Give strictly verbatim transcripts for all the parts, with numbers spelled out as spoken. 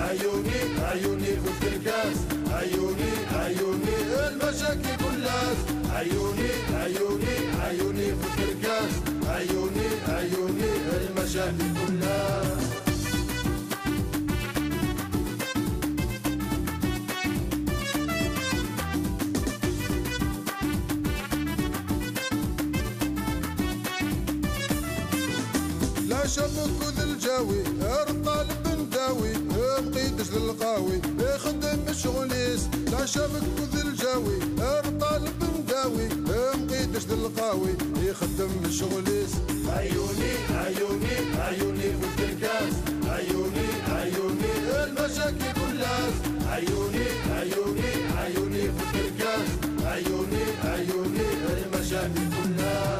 عيوني، عيوني في الكركاس، عيوني، عيوني المشاكل كلها. عيوني، عيوني، عيوني في الكركاس، عيوني، عيوني المشاكل كلها. لا شبك ذ الجاوي، ارطال بنداوي، مقيدش للقاوي، يخدم شغليس. لا شبك ذ الجاوي، ارطال بنداوي، مقيدش للقاوي، يخدم شغليس. عيوني، عيوني، عيوني في الكركاس، عيوني، عيوني المشاكل كلها. عيوني، عيوني، عيوني في الكركاس، عيوني، عيوني المشاكل كلها.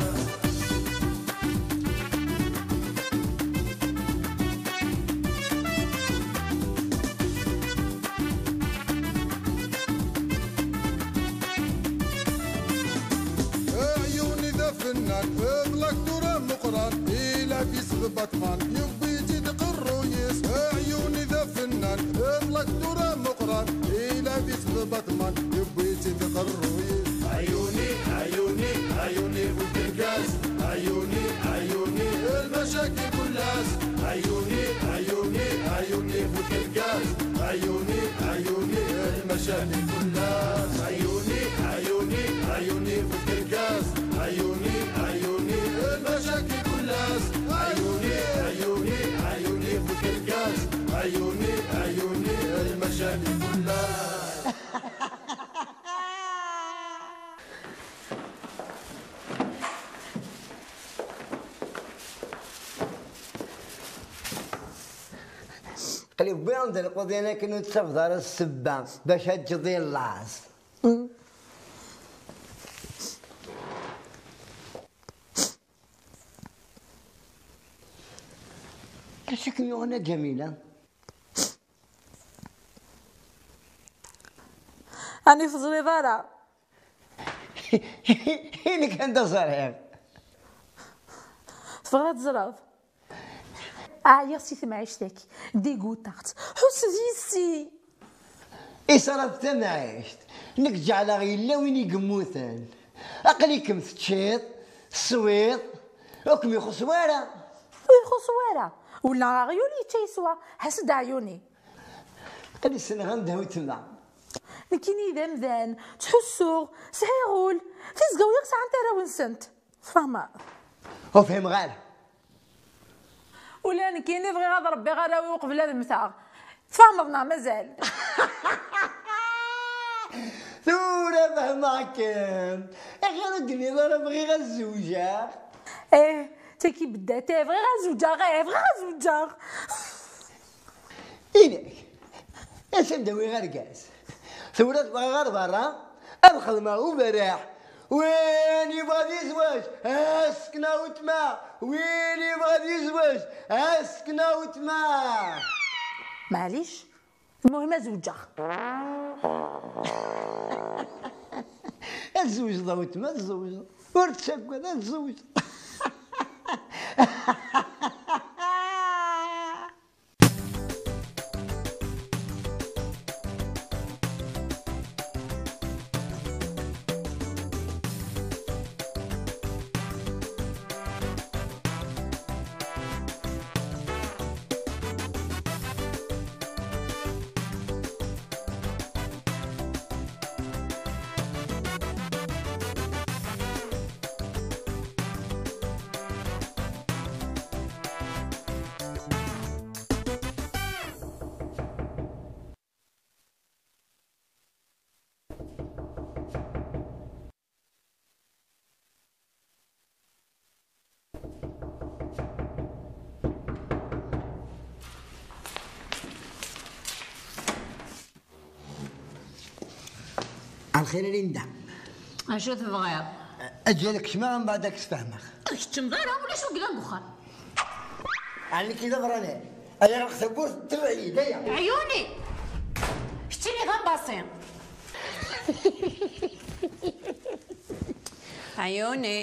عيوني ذا فنان، اغلق دور مقران، إلى في سبطمان، يبي تدق الرويس. عيوني ذا فنان، اغلق دور مقران، إلى في سبطمان، يبي تدق الرويس. عيوني، عيوني، عيوني في الكركاس، عيوني، عيوني المشاكل كلاس. عيوني، عيوني، عيوني في الكركاس، عيوني، عيوني المشاكل كلاس. عيوني، عيوني، عيوني في الكركاس، عيوني، عيوني المشاكل كلاس. عيوني، عيوني، عيوني في الكركاس، عيوني، عيوني المشاكل كلاس. Qlib wwiɣ-d lqeḍyan akken ur d-tafeḍ ara ssebba bac ad ǧǧeḍ i laẓ. Acu i kem-yuɣen a Ǧamila? Ɛni teẓriḍ ara? I nekk anda ẓriɣ? Tebɣiḍ ad teẓreḍ? Ɛyiɣ si temɛict-agi, dégoûtant. Ḥusset yis-i! Iṣraf tamɛict, nekk ǧeɛleɣ yella win i yemmuten. Aql-ikem teččiḍ, teswiḍ, ur kem-ixuṣṣ wara. Ur ixuṣṣ wara. Ula aɣyul yečča yeswa, ḥess-d a ɛyuni. Aql-i ssneɣ anda weltma. Nekkini d amdan, ttḥussuɣ, sɛiɣ ul, tizgawiɣ sɛant arraw-nsent. Tfehmeḍ? Ur fhimeɣ ara. Ula nekkini bɣiɣ ad rebbiɣ arraw-iw uqbel ad mmteɣ. Tfehmeḍ neɣ mazal? Tura fehmeɣ-kem. Axir ur d-tenniḍ ara bɣiɣ ad zewǧeɣ. Eh, tagi beddat, eh, bɣiɣ ad zewǧeɣ, eh, bɣiɣ ad zewǧeɣ. Inek, atan d-awiɣ argaz. Tura tebɣiḍ ɣer berra, ad xedmeɣ uberriḥ. Win yebɣa ad yezweǧ, asken a weltma. Win yebɣa ad yezweǧ, asken a weltma. Maɛlic, lmuhim ad zewǧeɣ. Ad tzewǧeḍ a weltma, ad tzewǧeḍ. Ur ttagad, ad tzewǧeḍ. Alxir a Linda. Acu tebɣiḍ? Aǧǧal kecmeɣ, mbeɛd ad k-sfehmeɣ. Ur tkeččmeḍ ara, ulac ur yellan deg uxxam. Ɛni nekk d aberrani? Aya ɣer tewwurt, tebɛ-iyi-d aya. Ɛyuni! Keččini d ambaṣi. Ɛyuni.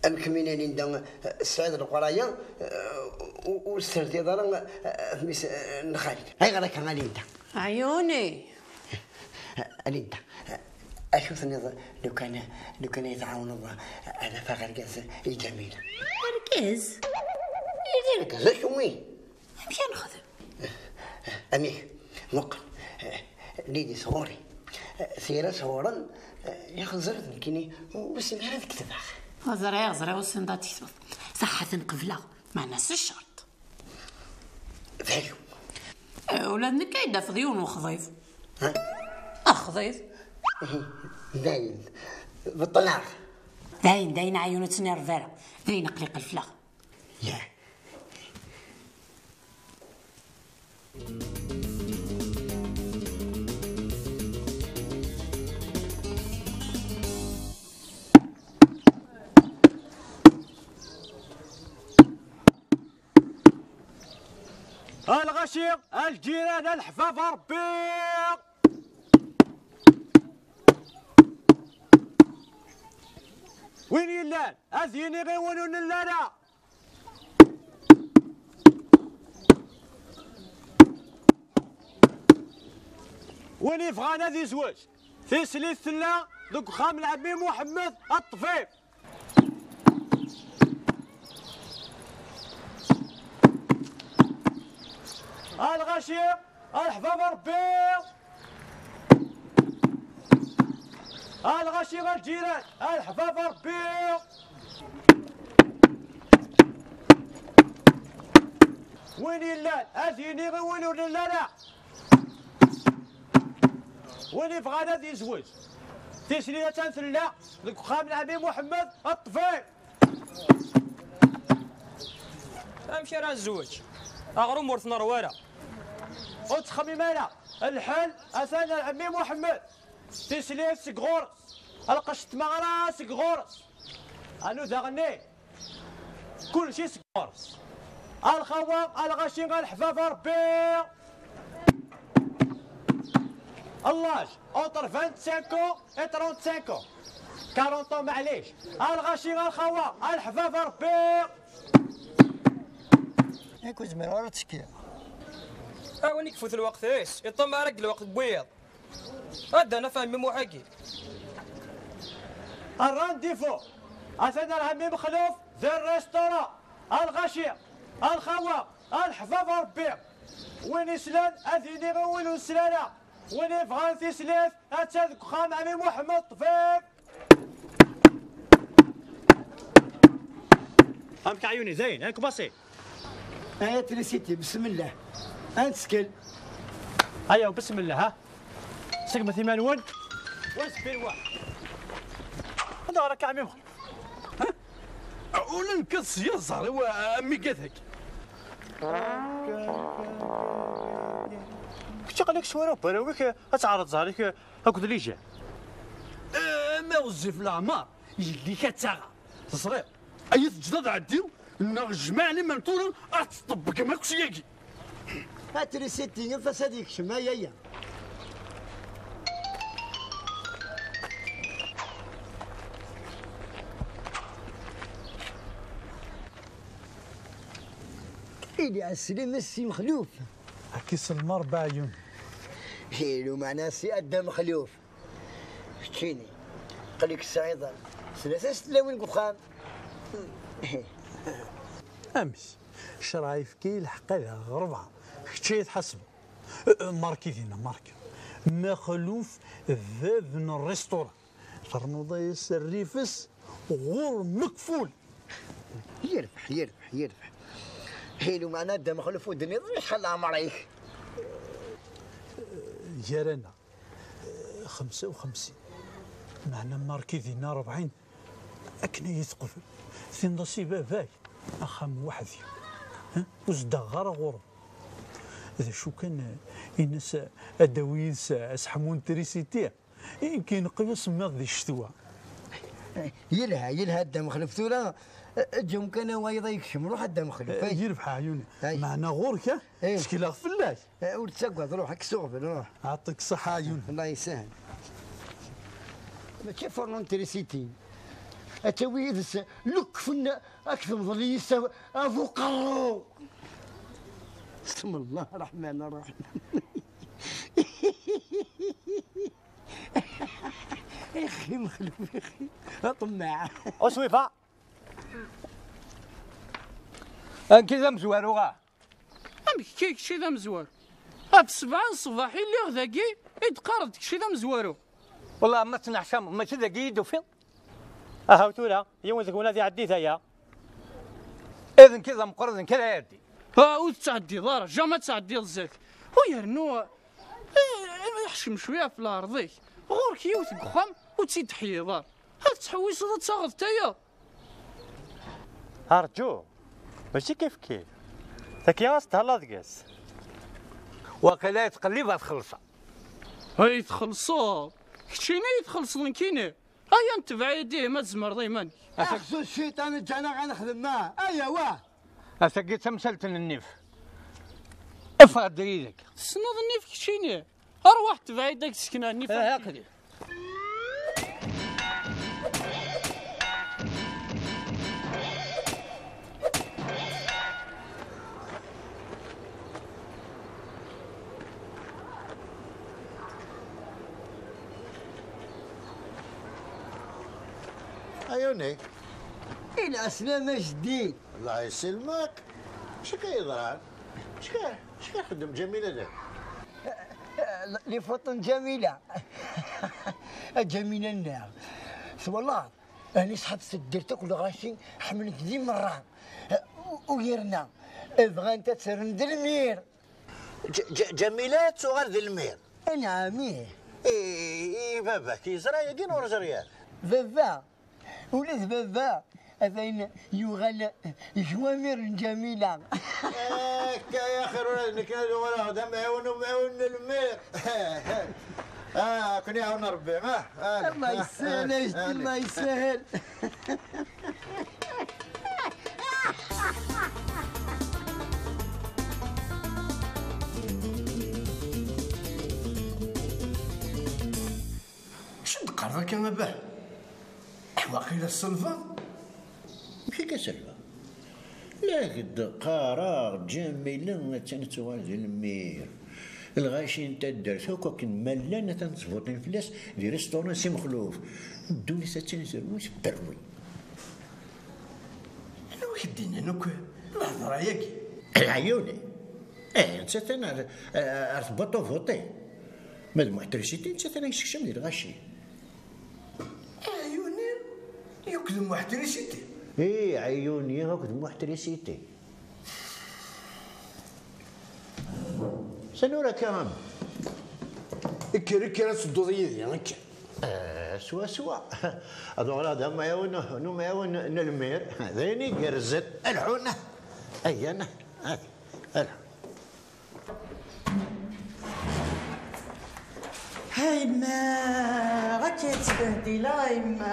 Am kemmini a Linda, eh, tesɛiḍ leqraya, eh, u-, ur tessertiḍ ara, eh, mmi-s, eh, n xali-k. Ayɣer akka a Linda? Ɛyuni. Eh, a Linda, eh, acu tenniḍ lukan, lukan ay tɛawneḍ, eh, ad afeɣ argaz i Ǧamila? Argaz? I d argaz, acu wi? Amek ara nexdem? Amek? Muqel, eh, Lidi sɣur-i. Eh, tira sɣur-m, eh, yaxeẓret nekkini, ur simiɣ ara ad ketbeɣ. Ẓriɣ, ẓriɣ, ur tessineḍ ad tektbeḍ. Saḥḥa-ten qebleɣ, meɛna s ccerṭ. D acu? Eh, ula d nekk ay d-tafeḍ yiwen n uxḍib. Ha? Axḍib. Dayen, beṭleɣ. Dayen, dayen, ɛyun ur ttnerv ara. Dayen, aql-i qelfleɣ. Yah. A lɣaci, a lǧiran, a leḥbab a Ṛebbi! Win yellan, ad yini i win ur nelli ara. Win yebɣan ad yezweǧ, tislit tella deg uxxam n ɛemmi Muḥemmed Ṭṭbib. A lɣaci, a leḥbab a Ṛebbi! A lɣaci, a lǧiran, a leḥbab a Ṛebbi! Win yellan ad yini i win ur nelli ara. Win yebɣan ad yezweǧ, tislit attan tella deg uxxam n ɛemmi Muḥemmed Ṭṭbib. Amek ara nezweǧ? Aɣrum ur t-nṛwi ara. Ur ttxemmim ara. Lḥel atan ar ɛemmi Muḥemmed. Tislit seg ɣur-s. Lqecc n tmeɣra seg ɣur-s. Anu daɣenni. Kulci seg ɣur-s. A lxawa, a lɣaci, a leḥbab a Ṛebbi. L'âge entre vingt-cinq ans et trente-cinq ans. Quarante ans, maɛlic. A lɣaci, a lxawa, a leḥbab a Ṛebbi. Yak ur zmireɣ ara ad tekkiɣ. A win i ifut lweqt-is, iṭṭamar deg lweqt n wiyaḍ. Ad d-naf ɛemmi Muḥ-agi. Rrandifo atan ar ɛemmi Mexluf di rrisṭura. A lɣaci, a lxawa, a leḥbab a Ṛebbi. Win islan ad yini i win ur nesli ara. Win yebɣan tislit, atta deg uxxam ɛemmi Muḥemmed Ṭṭbib. Amek ɛyuni, dayen, amek basi? Ay trisiti, bismillah. Ad nettkel. Ayaw, bismillah, ha? Segmet iman-nwen. Wa zbir wa. Anda ara k-ɛemmi Mexluf? Ha? Ula nekk ad s-yaẓer i wa-, amigat-agi. Kečč aql-ak s wara n warraw-ik, ad teɛreḍ ẓẓher-ik akked lijan. Eh, ma ɣezzif leɛmer, yelli-k ad taɣ. Teẓriḍ, ay teǧǧeḍ ad ɛeddiɣ, neɣ jmaɛ liman tura ad teṭṭebbgem akk syagi. Atrisiti, af-as ad yekcem, ay aya. Ili ɛeslim a Si Mexluf. Akka s lmerba ɛyun. Ilu meɛna si Adda Mexluf. Keččini, aql-ik tesɛiḍ tlata s tlawin deg uxxam. Amek? Ccṛeɛ yefka-yi lḥeqq ad aɣeɣ ṛebɛa. Kečč ay tḥasbeḍ. Marki dinna, marki. Mexluf d bab n rrisṭura. Ternuḍ-as rrif-is ɣur Mekful. Yerbeḥ, yerbeḥ, yerbeḥ. Ilu meɛna Dda Mexluf ur d-tenniḍ acḥal leɛmer-ik? Gar-aneɣ, xemsa u xemsin. Meɛna marki dinna rebɛin, akken ay teqbel. Tinḍ-as i baba-k, axxam weḥd-i. Ha? Ur zedɣeɣ ara ɣur-m. D acu kan, ini-as ad d-tawi yid-s aseḥmu n trisiti. Ineqq-iyi usemmiḍ di ccetwa. Yelha, yelha a Dda Mexluf. Tura, eǧǧ amkan-a wayeḍ ad yekcem. Ruḥ a Dda Mexluf. Eh, ay. Yerbeḥ ɛyuni. Ay. Meɛna ɣur-k, ah? Eh. Ttekleɣ fell-ak. Eh, ur ttagad, ruḥ, kkes uɣbel, ruḥ. Ɛṭik ṣṣeḥḥa ɛyuni. Allah yesahel. Mačči furnu n trisiti. Ad tawi yid-s lekfen, ad k-temḍel yis-s abuqerru. بسم الله الرحمن الرحيم. اخي مخلوف، اخي. اطمع. Uswifa. Anki d amezwaru, ah? Amek akka kečči d amezwaru? Ɣef sebɛa n ṣṣbeḥ i lliɣ dagi, i d-qqareḍ kečči d amezwaru? Wallah, ma tneḥcameḍ, mačči dagi i d-tufiḍ? Aha tura, yiwen deg-wen ad iɛeddi taya. Eh, d nekk i d ameqqran, d nekk ara iɛeddi. Ah, ur tettɛeddiḍ ara, jamais ad tɛeddiḍ zdat. U yernu, eh, eh, ḥkem cwiya ɣef lɛerḍ-ik. Ɣur-k yiwet deg uxxam, ur tt-id-teḥyiḍ ara. Ad tettḥewwiseḍ ad taɣeḍ tayeḍ. Arǧu, mačči kif kif. Taki ad s-thella deg-s. Waqila yettqellib ad xellṣeɣ. Ay txellṣeḍ? Keččini i txellṣeḍ nekkini? Aya n tebɛid ihi ma tzemreḍ iman-ik. Axsu cciṭan ǧǧan-aɣ ad nexdem ma. Aya wah! Atagi d tamsalt n nnif. Ffeɣ-d yid-k. Tessneḍ nnif keččini? Arwaḥ tebɛid ad k-sekneɣ nnif. Ah, aqdi. Ayuni. Lɛeslama a jeddi. Allah yesselmek. Acu akka yeḍran? Acu akka, acu akka txeddem Ǧamila da? Les photos n Ǧamila. A Ǧamila-nneɣ. Twalaḍ? Ɛni ṣṣḥab taddart akk lɣaci ḥemmlen-t di merra. U, u yerna bɣant ad tt-rren d lmir. Ǧ-, Ǧ-, Ǧamila ad tuɣal d lmir? Anɛam, ih. I, i baba-k yeẓra yagi neɣ ur yeẓri ara? Baba, ula d baba atan yuɣal d amir n Ǧamila. Akka ya xir, ula d nekk ad uɣaleɣ d amɛiwen, umɛiwen n lmir. Ah, ad ken-iɛawen Rebbi, ah, ah, Allah yessahel, ah, a jeddi, ah, Allah yessahel. Acu d-teqqareḍ akka, a bah? Waqila tselbeḍ? Amek i k-selbeɣ? La ak-d-qqareɣ, Ǧamila attan ad tuɣal d lmir. Lɣaci n taddart akk akken ma llan atan ttvuṭin fell-as di restaurant Si Mexluf. Ddunit attan terwi tberwi. Anwa i k-d-innan akk lhedra-agi? Ɛyuni. Eh, nettat ar, ar tbaṭu vuṭi. Ma d Muḥ Trisiti, nettat ara yessekcem di lɣaci. Ɛyuni yakk d Muḥ Trisiti? Ih, Ɛyuni akked Muḥ Trisiti. Sanura akka, a mmi? Kker, kker, ad tedduḍ yid-i, kker. Eh, swa, swa. Ad uɣaleɣ d amɛiwen n umɛiwen n lmir. D ayen igerrzen. Alḥun. Ayya, alḥun. A yemma, akka i ttbehdileɣ a yemma.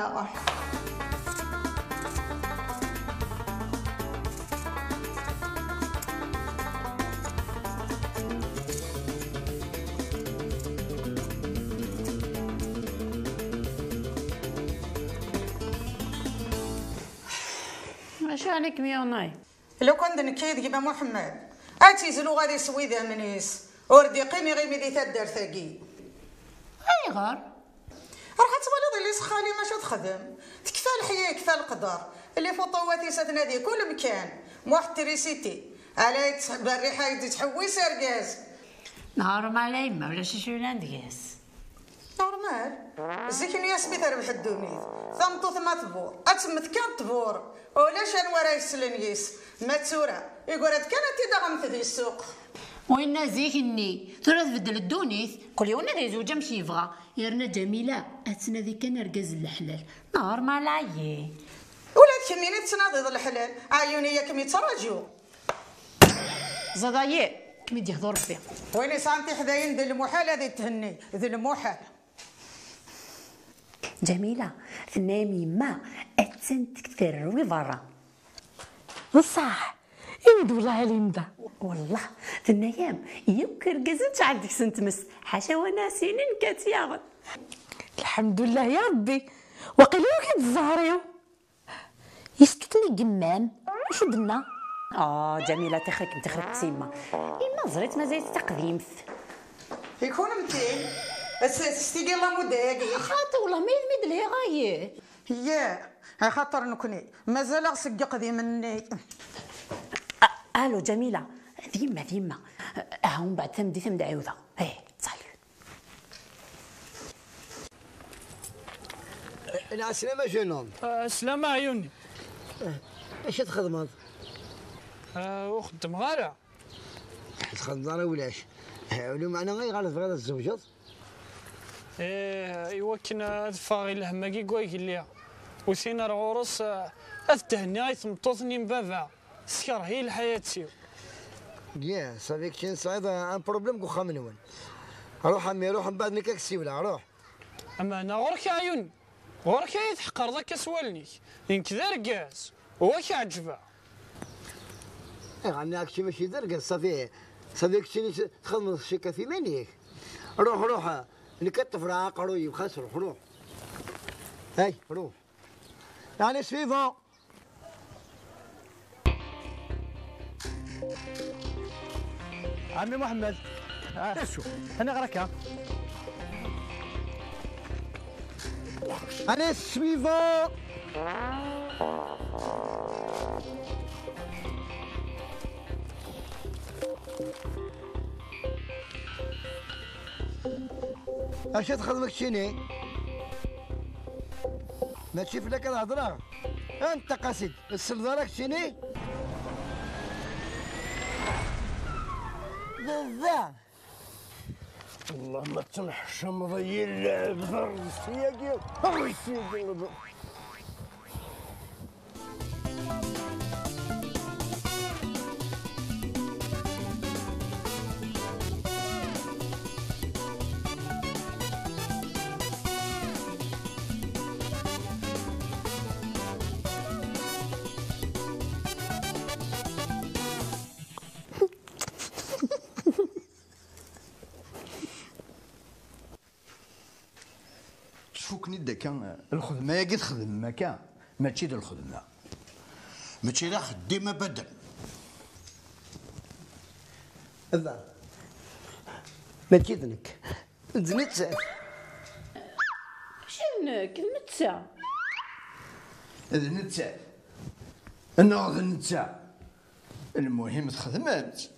Acu ɛni kem-yuɣen? Lukan d nekk i d gma Muḥemmed, ad tizlu ɣer iswi d amnis, ur d-iqqim iɣimi di taddart-agi. Ayɣer? Ruḥ ad twaliḍ yelli-s xali maca texdem. Tekfa leḥya, yekfa leqder. Lifuṭuwat-is atna di kul mkan. Muḥ Trisiti. Ala yettberriḥ ay d-yettḥewwis argaz. Normal a yemma, ulac acu yellan deg-s. Normal. Zik-nni asmi terbeḥ ddunit, tameṭṭut ma tbur, ad temmet kan tbur. Ulac anwa ara yeslen yis. Ma d tura, igra-d kan ad t-id-aɣemt di ssuq. Winna zik-nni, tura tbeddel ddunit, kul yiwen ad yezweǧ amek yebɣa. Yerna Ǧamila ad tnadi kan argaz n leḥlal. Normal ayi. Ula d kemmini tettnadiḍ leḥlal, ɛyuni-ya kem-yettraǧu. Ẓaḍayi, kem-id-yehdu Rebbi. Win yesɛan tiḥdayin d lmuḥal ad ithenni, d lmuḥal. Ǧamila, tenna-yam yemma, attan deg terwi berra. D ṣṣeḥ, ini-d wellah a Linda. Wellah, tenna-yam, yakk irgazen tɛal deg-sen tmes, ḥaca wana sinin kat yaɣen. Lḥemdullah ya Rebbi, waqila yuki-d zzher-iw. Yessetuten i yemma-m. Acu d-tenna? Ah, Ǧamila, tixer-ikem, tixer-ik s yemma. Yemma ẓriɣ-tt mazal-itt d taqdimt. I kunemti? S, s tigi la mode-agi? Xaṭi, wellah, ma yid-m i d-lhiɣ ayi. Yya, axaṭer nekni, mazal-aɣ seg iqdimen-nni. A-, alo, Ǧamila, d yemma, d yemma. Aha, umbeɛd tameddit am d-ɛiwdeɣ. Eh, salut. Lɛeslama, jeune homme. Ah, slama, ɛyuni. Acu txedmeḍ? Ah, ur xeddmeɣ ara. Ur txedmeḍ ara ulac. Ah, ulameɛna ayɣer tebɣiḍ ad tzewǧeḍ? Eh, i wakken ad ffɣeɣ i lhemm-agi n wagli. Utin ar ɣur-s, ah, ad thenniɣ i tmeṭṭut-nni n baba. Teskerh-iyi lḥayat-iw. Yya, ça fait keččini tesɛiḍ un problème deg uxxam-nwen. Ruḥ a mmi, ruḥ, mbeɛd nekk ad k-ssiwleɣ, ruḥ. Ameɛna ɣur-k a ɛyun, ɣur-k ay tḥeqqreḍ akka s wallen-ik. Nekk d argaz, u ad k-ɛeǧbeɣ. Ayɣer nniɣ kečči mačči d argaz, ça fait, ça fait keččini txedmeḍ ccikat iman-ik. Ruḥ, ruḥ, nekk ad ṭṭefreɣ aqerruy-iw, xas ruḥ, ruḥ. Hey, ruḥ. Allez, suivant. عمي محمد. آه. شو؟ أنا غيرك، ها؟ Allez, suivant. Acu txedmeḍ keččini? Mačči fell-ak ad hedreɣ. Anta qased, tselleḍ ara keččini? Baba! Wellah ma ttenḥecmeḍ ay lɛebd, rrsi-agi, rrsi-agi. Cfuken-id akka, lxedma-agi txedmem akka, mačči d lxedma. Mačči d axeddim abadan. Baba, mačči d nekk. D nettat. Mačči d nekk, d netta. D nettat. Neɣ d netta. Lmuhim txedmem-tt.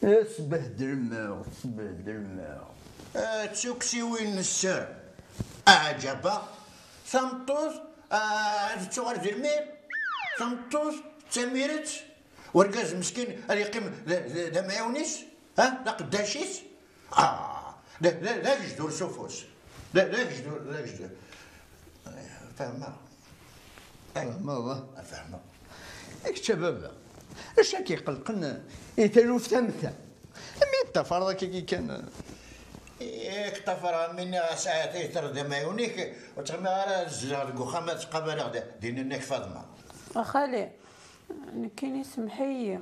Tesbehdlem-aɣ, tesbehdlem-aɣ. Ah, d tuksiwin n sser. Aɛǧaba, tameṭṭut, ah, ad tettuɣal d lmir. Tameṭṭut, d tamirt. Urgaz meskin ad yeqqim d, d, d amɛiwen-is, ha? D aqeddac-is. Ah, d, d, d agejdur s ufus. D, d agejdur, d agejdur. Fehmeɣ. Fehmeḍ? Fehmeɣ. I kečč a baba, acu ak-iqelqen i taluft am ta? Mi ṭṭafareḍ akka kan? Yak ṭṭafareɣ, mi nniɣ-as ahat ay terreḍ amɛiwen-ik, ur ttɣimiɣ ara ad zedɣeɣ deg uxxam ad ttqabaleɣ d, dinna-nnek Faḍma. A xali, nekkini semḥ-iyi.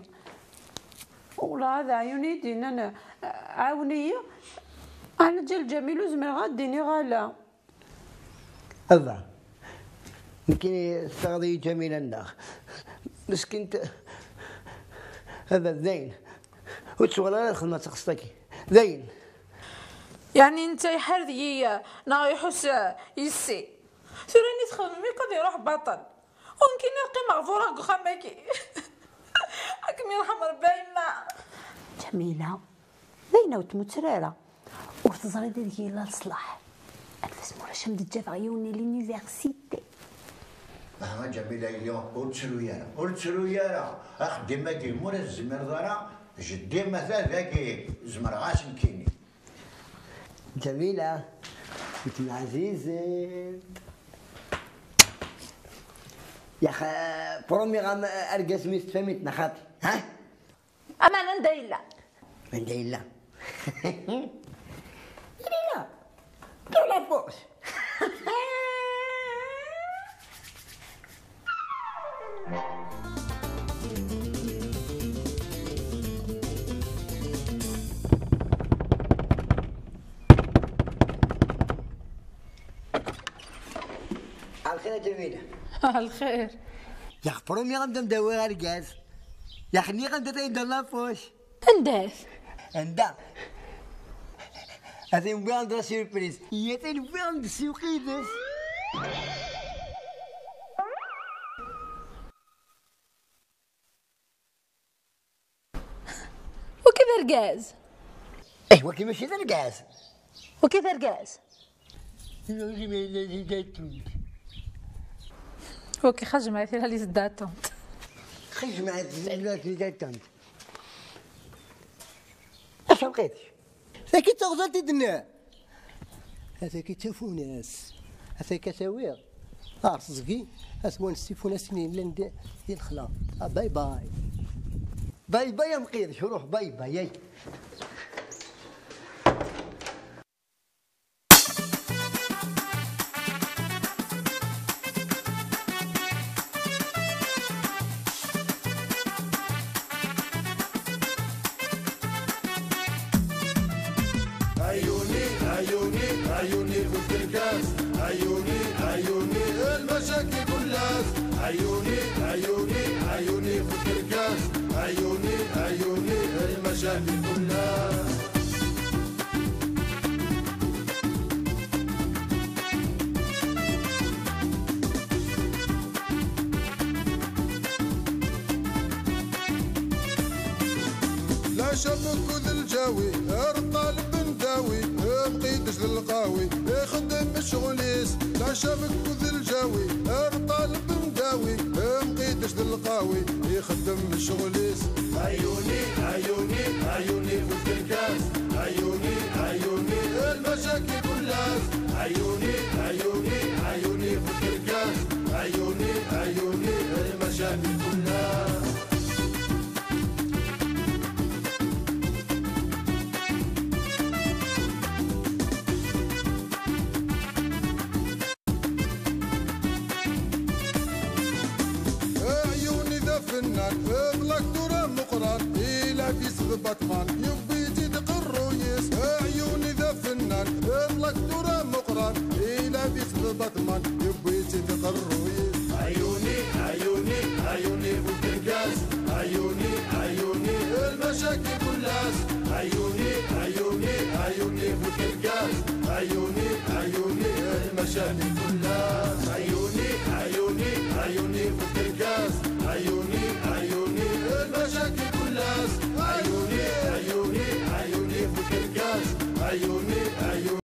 Wellah d aɛyun i yi-d-yennan, ɛawen-iyi. Ɛla ǧal Ǧamil ur zmireɣ ad d-iniɣ ala. Baba, nekkini tessaɣeḍ-iyi Ǧamila-nneɣ. Meskint, baba, dayen. Ur tettuɣal ara lxedma d taxeṣṣt-agi. Dayen. Yeɛni netta iḥar deg-i, neɣ iḥuss, eh, yes-i? Tura mi txedmem yakk ad iruḥ baṭel. U nekkini ad qqimeɣ ɣef ureɣ deg uxxam-agi. Ad kem-yerḥem Rebbi a yemma. Ǧamila, d ayen ur tmutter ara. Ur teẓriḍ ideg yella leṣlaḥ. Anef-as ma ulac ad m-d-ǧǧabeɣ yiwen n l'université. Aha, Ǧamila, yya, ur ttru ara, ur ttru ara. Axeddim-agi, ma ur tezmireḍ ara, jeddi-m ata dagi, zemreɣ-as nekkini. Ǧamila, nutni ɛzizen. Yax, promiɣ-am argaz-nni s tfamilt n xaṭi, ha? Aman anda yella? Anda yella? Yella. Dans la poche. Ɛelxir a Ǧamila. Ɛelxir. Yax promis am d-am-d-awiɣ argaz. Yax nniɣ-am-d atan d lafuc. Anda-t? Anda? Atan wwiɣ-am-d la surprise. Atan wwiɣ-am-d ssuq yid-s. Waki d argaz. Eh, waki mačči d argaz. Waki d argaz. Waki xajma tira li tdatant. Xajma tira li tdatant. Acu bɣiḍ? Tagi d taɣzalt i d-nniɣ. Ataki d tafunast. Ataki ad t-awiɣ. Ar teẓgi, at wan s tifunasin yellan di, di lexla. Ah, bye bye. Bye bye, a Mqidec, ruḥ, bye bye, ay. عيوني، عيوني، عيوني في الكركاس. عيوني، عيوني، المشاكل كلها. عيوني، عيوني، عيوني في الكركاس. عيوني، عيوني، المشاكل كلها. العشا بكذ الجاوي، الطالب نداوي، مقيدش للقاوي، يخدم الشغليس. العشا بكذ الجاوي، الطالب نداوي، مقيدش للقاوي، يخدم الشغليس. عيوني، عيوني، عيوني في الكركاس. عيوني، عيوني، المشاكل كلها. عيوني، عيوني، عيوني في الكركاس. عيوني، عيوني، المشاكل كلها. عيوني ذا فنان، بلاك دورة مقران، إلا في صغب باتمان، يبي يزيد قرويس. عيوني ذا فنان، بلاك دورة مقران، إلا في صغب باتمان، يبي يزيد قرويس. عيوني، عيوني، عيوني في الكركاس. عيوني، عيوني، المشاكل كلها. عيوني، عيوني، عيوني في الكركاس. عيوني، عيوني، المشاكل كلها. عيوني، عيوني، عيوني في الكركاس. عيوني، عيوني، المشاكل كلها. عيوني، عيوني، عيوني في الكركاس. عيوني.